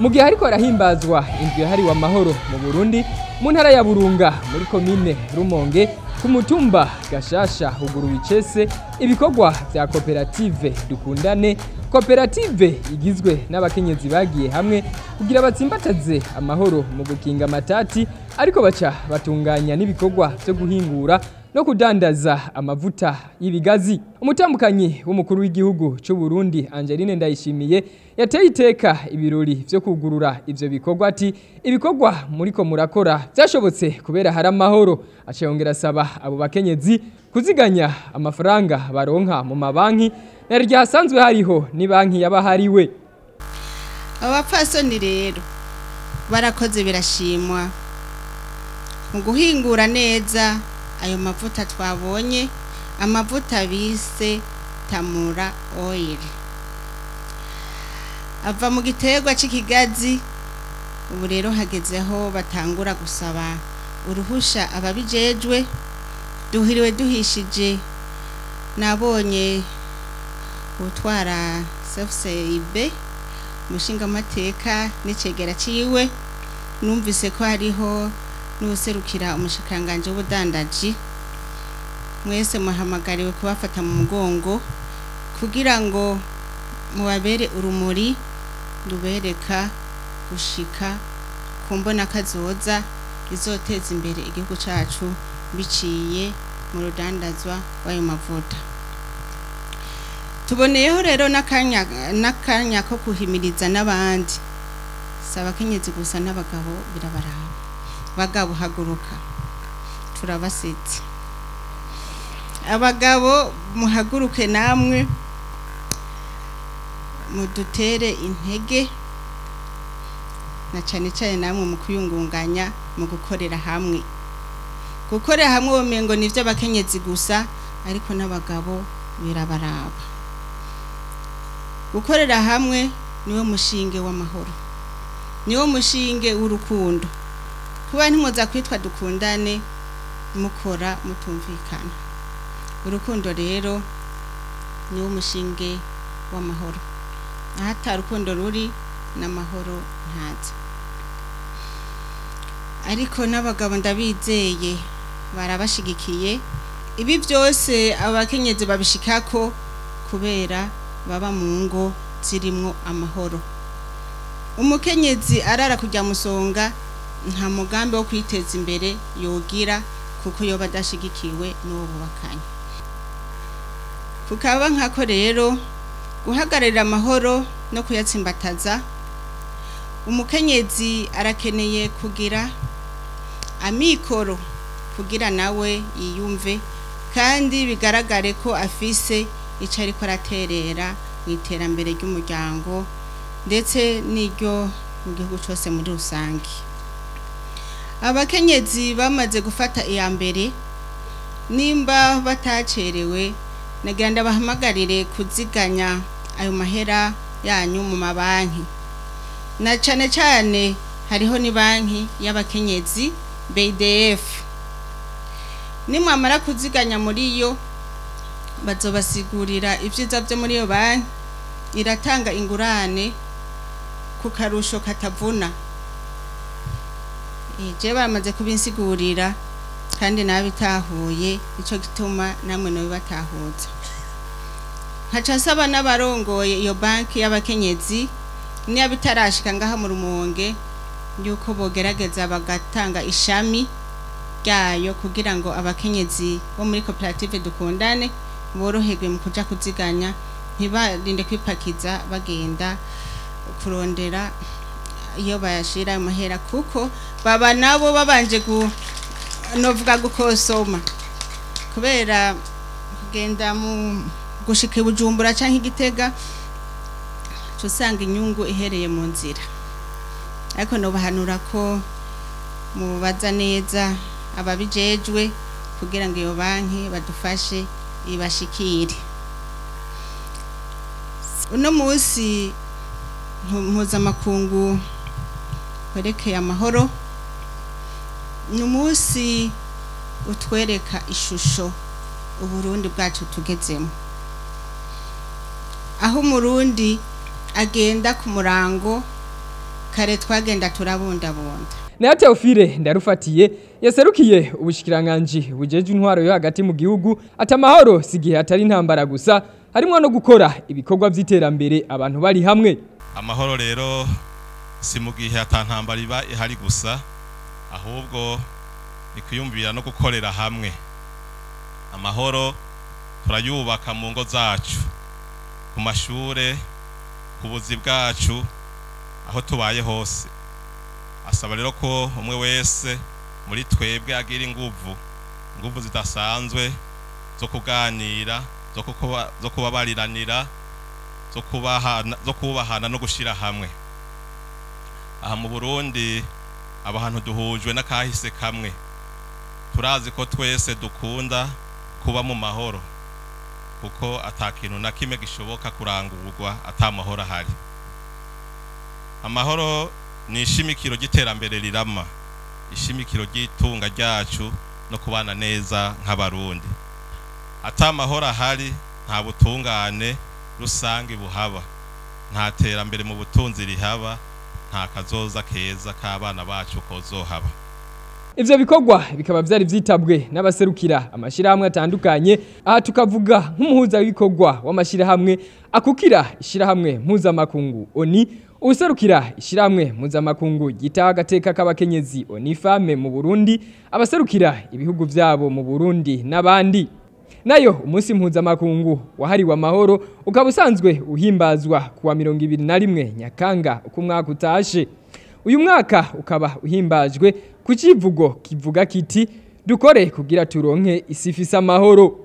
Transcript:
Mu gihe hariko harahimbazwa indwi yahariwe amahoro mu Burundi, mu ntara ya Burunga muri komine Rumonge ku mutumba Gashasha huguruwe icese ibikorwa vya koperative Dukundane, koperative igizwe n'abakenyezi bagiye hamwe kugira batsimbataze amahoro mu gukinga amatati, ariko baca batunganya n'ibikorwa vyo guhingura no kudandaza amavuta y'ibigazi. Umutambukanyi w'umukuru w'igihugu c'u Burundi Angeline Ndayishimiye yateye iteka ibirori vyo kugurura ivyo bikorwa, ati ibikorwa muriko murakora vyashobotse kubera hari amahoro. Aca yongera asaba abo bakenyezi kuziganya amafaranga baronka mu mabanki na ryasanzwe hariho ni banki yabahariwe. Abapfasoni rero barakoze birashimwa mu guhingura neza ayo mavuta twabonye, amavuta bise Tamura Oil ava mu giterwa c'ikigazi. Ubu rero hagezeho batangura gusaba uruhusha ababijejwe. Duhiriwe duhishije, nabonye utwara CFCIB umushingamateka n'icegera ciwe, numvise ko hariho n'userukira umushikanganje w'ubudandaji. Mwese muhamagariwe kubafata mu mugongo kugira ngo mubabere urumuri rubereka gushika ku mbona kazoza izoteza imbere igihugu cacu biciye mu rudandazwa w'ayo mavuta. Tuboneyeho rero n'akanya ko kuhimiriza n'abandi, si abakenyezi gusa n'abagabo birabaraba. Bagabo haguruka, turabasitse. Abagabo muhaguruke namwe mudutere intege, na cane cane namwe mu kwiyungunganya mu gukorera hamwe. Gukorera hamwe womengo ni ivy'abakenyezi gusa, ariko n'abagabo birabaraba. Gukorera hamwe niwo mushinge w'amahoro, niwo mushinge w'urukundo. Kuba ntimwoza kwitwa dukundane mukora mutumvikana. Urukundo rero niwo mushinge w'amahoro. Ahata urukundo ruri n'amahoro ntaza. Ariko n'abagabo ndabizeye barabashigikiye. Ibi byose abakenyezi babishikako kubera baba mu ngo zirimwo amahoro. Umukenyezi arara kujya musonga nta mugambi wo kwiteza imbere yogira, kuko yoba adashigikiwe n'uwo bubakanye. Kukaba nkako rero guhagararira amahoro no kuyatsimbataza, umukenyezi arakeneye kugira amikoro kugira nawe yiyumve kandi bigaragare ko afise ico ariko araterera mu iterambere ry'umuryango ndetse n'iryo mu gihugu cose muri rusange. Abakenyezi bamaze gufata iya mbere, nimba batacerewe nagira ndabahamagarire kuziganya ayo mahera yanyu mu mabanki, na cane cane hariho ni banki y'abakenyezi BDF. Nimwamara kuziganya muri yo bazobasigurira ivyiza vyo muri iyo banki. Iratanga ingurane ku karusho katavuna. Je bamaze kubinsigurira kandi nabitahuye, ico gituma namwe nabibatahuza. Nkaca nsaba n'abarongoye iyo banki y'abakenyezi niba bitarashika ngaha mu Rumonge yuko bogerageza bagatanga ishami ryayo kugira ngo abakenyezi bo muri koperative Dukundane boroherwe mu kuja kuziganya, ntibarinde kwipakiza bagenda kurondera iyo bayashira amahera, kuko baba nabo babanje novuga gukosoma, kubera kugenda mu gushika Bujumbura canke Igitega usanga inyungu ihereye mu nzira. Ariko nobahanura ko mubaza neza ababijejwe kugira ngo iyo banki badufashe ibashikire. Uno munsi mpuzamakungu werekeye amahoro ni umunsi utwereka ishusho Uburundi bwacu tugezemo, aho Umurundi agenda ku murango Kare twagenda turabundabunda. Nayo Teofile Ndarufatiye yaserukiye ubushikiranganji bujeje intwaro yo hagati mu gihugu ati amahoro si igihe atari intambara gusa, harimwo no gukora ibikorwa vy'iterambere abantu bari hamwe. Amahoro rero si mu gihe atantambara iba ihari gusa, ahubwo ni kwiyumvira no gukorera hamwe. Amahoro turayubaka mu ngo zacu, ku mashure, ku buzi bwacu, aho tubaye hose. Asaba rero ko umwe wese muri twebwe agira inguvu zidasanzwe zo kuganira, zo kubabariranira, zo kubahana no gushira hamwe. Aha mu Burundi abantu duhujwe n'akahise kamwe, turazi ko twese dukunda kuba mu mahoro, kuko atakintu na kimwe gishoboka kurangurwa ata mahoro ahari. Amahoro ni ishimikiro ry'iterambere rirama, ishimikiro ry'itunga ryacu no kubana neza nk'abarundi. Ata mahoro ahari nta butungane rusange buhaba, nta terambere mu butunzi rihaba, nta kazoza keza k'abana bacu kozohaba. Ivyo bikorwa bikaba vyari vyitabwe n'abaserukira amashirahamwe atandukanye. Aha tukavuga nk'umuhuza w'ibikorwa w'amashirahamwe akukira ishirahamwe mpuzamakungu ONU, userukira ishirahamwe mpuzamakungu ryitaho agateka k'abakenyezi ONU Femmes mu Burundi, abaserukira ibihugu vyabo mu Burundi n'abandi. Nayo umunsi mpuzamakungu wahariwe amahoro ukaba usanzwe uhimbazwa kuwa 21 Nyakanga uko umwaka utashe. Uyu mwaka ukaba uhimbajwe ku civugo kivuga kiti dukore kugira turonke isi ifise amahoro.